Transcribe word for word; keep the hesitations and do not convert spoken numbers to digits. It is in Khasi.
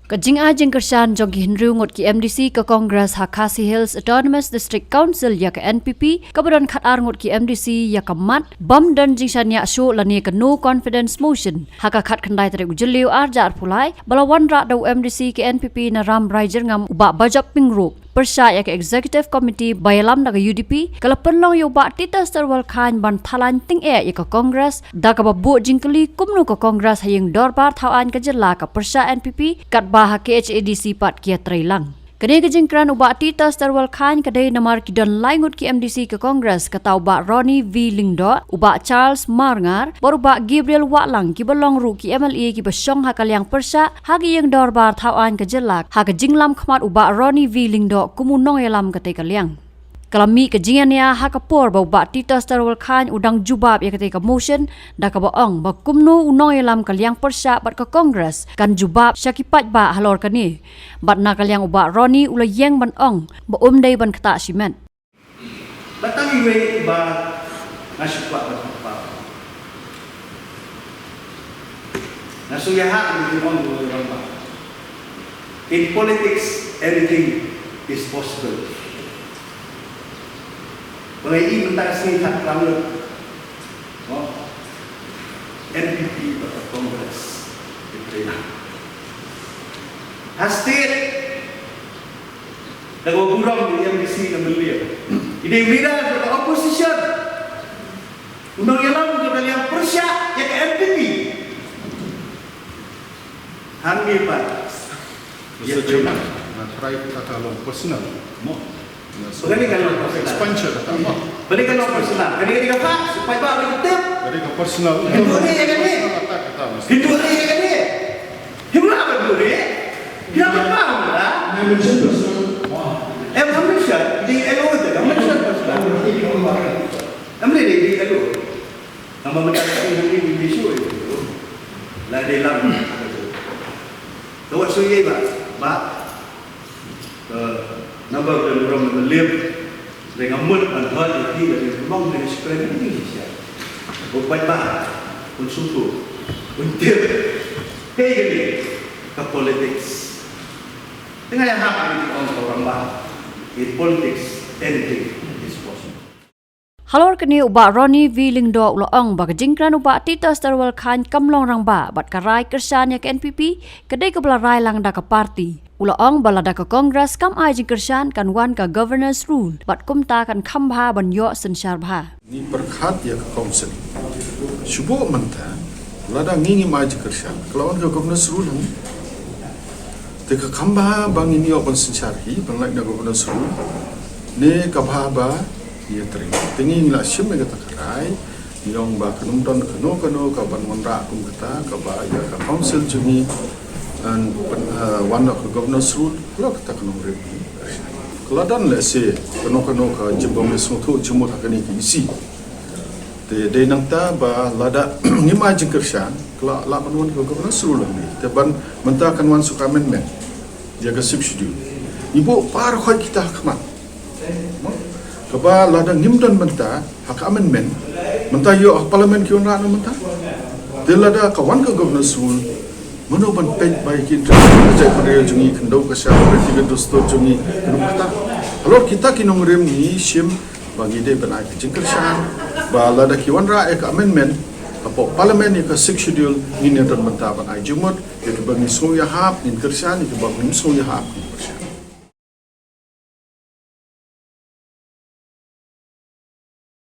Ka jingai jingkyrshan jong ki hynriew ngut ki M D C ka Congress ha Khasi Hills Autonomous District Council ïa ka N P P, kaba don khatar ngut ki M D C ïa ka mat bym don jingshaniah shuh lane ka no confidence motion ha ka khatkhyndai tarik u Jylliew arhajar arphew lai, ba la wanrah da u M D C ka N P P na Rambrai Jyrngam u Bah Bajop Pyngrope pyrshah ïa ka Executive Committee ba ïalam da ka U D P, ka la pynlong ïa u Bah Titus Terwel Chyne ban thaw laiñ tyngeh ïa ka Congress, da kaba buh jingkylli kumno ka Congress ha ïing dorbar thaw aiñ ka jylla ka pyrshah N P P katba ha K H A D C pat ki ïatrei lang. Kane ka jingkren u Bah Titus Terwel Chyne ka dei namar ki don lai ngut ki M D C ka Congress, kata u Bah Ronnie V Lyngdoh, u Bah Charles Marngar bad u Bah Gabriel Wahlang, kiba long ruh ki M L A kiba shong ha ka liang pyrshah ha ka ïing dorbar thaw aiñ ka jylla, ha ka jinglam khmat u Bah Ronnie V Lyngdoh kum u nongïalam katei ka liang. Ka la mih ka jingïania ha ka por ba u Bah Titus Terwel Chyne u dang jubab ïa katei ka motion, da kaba ong ba kumno u nongïalam ka liang pyrshah bad ka Congress kan jubab sha ki paidbah halor kane. Bad na ka liang u Bah Ronnie u la ïeng ban ong ba um dei ban ktah shimet. Ba tang iwei ba nga shu kwah ban ong ba nga shu ïa ha, nga shu ong ba, in politics anything is possible. Ba nga i mynta ka sngi khatphra ngut, no? N P P bad ka Congress ki trei lang. Ha state, da kaba burom ïa u M D C na Mylliem, i dei u leader jong ka opposition, u nongïalam jong ka liang pyrshah ïa ka N P P. Hangne pat. Mister Chairman, nga try kita ka long personal. Mo. Balei ka long personal? Expansion kata mo. Balei ka long personal? Kane ka dei ka fact, paidbah ba tip. Kane ka personal. Hynrei ïa kane. Hynrei ïa kane. Hynrei ba hynrei. Kira ba pam la. Em, em mention, di elo te, em mention personal. Em le di elo. Namar mynta ka sngi hangne ngi issue ïa u. La dei lam. Ka wat shu ïa ba, ba, eh, namar ba don burom na Mylliem. Dei nga mut ban hoi ïa ki, ba dei kumno dei shu kren ïa ki shisha. Ba paidbah un sngewthuh, un tip. Kaei kane ka politics. Te nga ïahap ïa ki ong ka rangbah. In politics, anything is possible. Halor kane u Bah Ronnie V Lyngdoh u la ong ba ka jingkren u Bah Titus Terwel Chyne kam long rangbah bad ka rai kyrshan ïa ka N P P ka dei kaba la rai lang da ka party. U la ong ba lada ka Congress kam ai jingkyrshan kan wan ka Governor's Rule bad kumta kan kham bha ban ïoh synshar bha. Ngi pyrkhat ïa ka council. Shu buh mynta, lada ngi ngim ai jingkyrshan, ka la wan ka Governor's Rule hangne. Te ka kham bha ba ngin ïoh ban synshar hi, ban lait na Governor's Rule. Ne ka bha ba ngi ïatrei. Te ngi la shim ïa kata ka rai, ngi ong ba kan ym don kano kano ka ban wanrah kum kata, kaba ïa ka council jong ngi, an, ban, eh, wan na ka Governor's Rule, la kata ka nongrim ngi. Ka la don lehse kano kano ka jingpynbeit sngewthuh jingmut ha kane ka issue. Te dei nangta ba lada ngim ai jingkyrshan, ka la, la ban wan ka Governor's Rule hangne. Te ban mynta kan wan sha ka amendment ïa ka Sixth Schedule. Ngi buh baroh khoit kita ha khmat. Kaba lada ngim don mynta ha ka amendment, mynta ïoh ha Parliament ki wanrah noh mynta. Te lada ka wan ka Governor's Rule, mano ban peit ba ïa ki interest ka jaitbynriew jong ngi, khyndew ka shah, ka riti ka dustur jong ngi, ka nongkynta. Halor kita ki nongrim ngi shim ba ngi dei ban ai ka jingkyrshan, ba lada ki wanrah ïa ka amendment hapoh Parliament ïa ka Sixth Schedule, ngin ïa don bynta ban ai jingmut. Ïa kiba ngi sngew ïahap ngin kyrshan, ïa kiba ngim sngew ïahap ngin kyrshan.